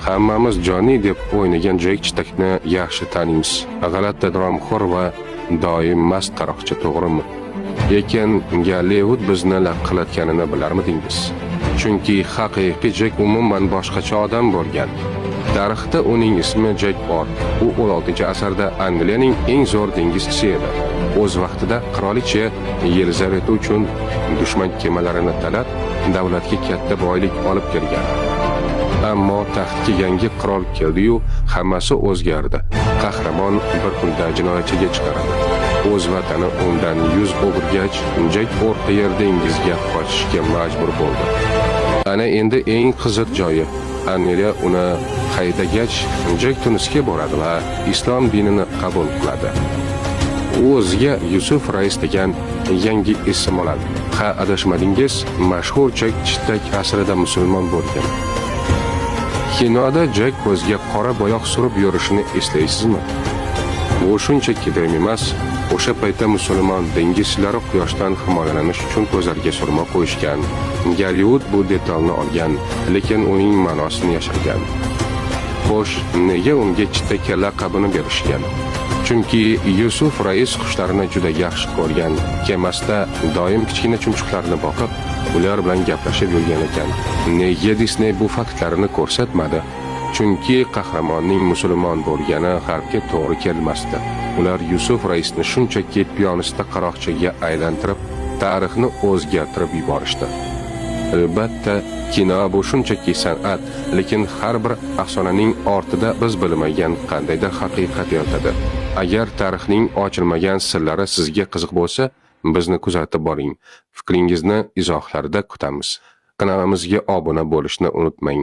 Hammamiz Jonni Depp o'ynagan Jek Chittakni yaxshi taniymiz. G'alati romxo'r va doim mast qaroqchi, to'g'rimi? Lekin Gollivud bizni laqillatganini bilarmidingiz? Chunki haqiqiy Jek umuman boshqacha odam bo'lgan. Tarixda uning ismi Jek Or. U 16-asrda Angliyaning eng zo'r dengizchisi edi. O'z vaqtida qirolicha Yelizaveta uchun dushman kemalarini talab, davlatga katta boylik olib kelgan. Ammo taxtga yangi qirol keldi-yu, hammasi o'zgardi. Qahramon bir kunda jinoyatchiga chiqaradi. O'z vatani undan yuz o'girgach, Jek O'rta Yer dengizga qochishga majbur bo'ldi. Ana endi eng qiziq joyi. Angliya uni haydagach, Jek Tunisga boradi va islom dinini qabul qiladi. U o'ziga Yusuf Rais degan yangi ism oladi. Ha, adashmadingiz, mashhur Jek Chittak aslida musulmon bo'lgan. Kinoda Jek ko'zga qora bo'yoq surib yurishini eslaysizmi? Bu shunchaki grim emas, o'sha paytda musulmon dengizchilari quyoshdan himoyalanish uchun ko'zlariga surma qo'yishgan. Gollivud bu detalni olgan, lekin uning ma'nosini yashirgan. Xo'sh, nega unga Chittak laqabini berishgan? Chunki Yusuf Rais qushlarni juda yaxshi ko'rgan. Kemasida doim kichkina chumchuqlarni boqib, ular bilan gaplashib yurgan ekan. Nega Disney bu faktlarni ko'rsatmadi? Chunki qahramonning musulmon bo'lgani g'arbga to'g'ri kelmasdi. Ular Yusuf Raisni shunchaki piyonista qaroqchiga aylantirib, tarixni o'zgartirib yuborishdi. Albatta, kino bu shunchaki san'at, lekin har bir afsonaning ortida biz bilmagan qandaydir haqiqat yotadi. Agar tarixning ochilmagan sirlari sizga qiziq bo'lsa, bizni kuzatib boring. Fikringizni izohlarda kutamiz. Kanalimizga obuna bo'lishni unutmang.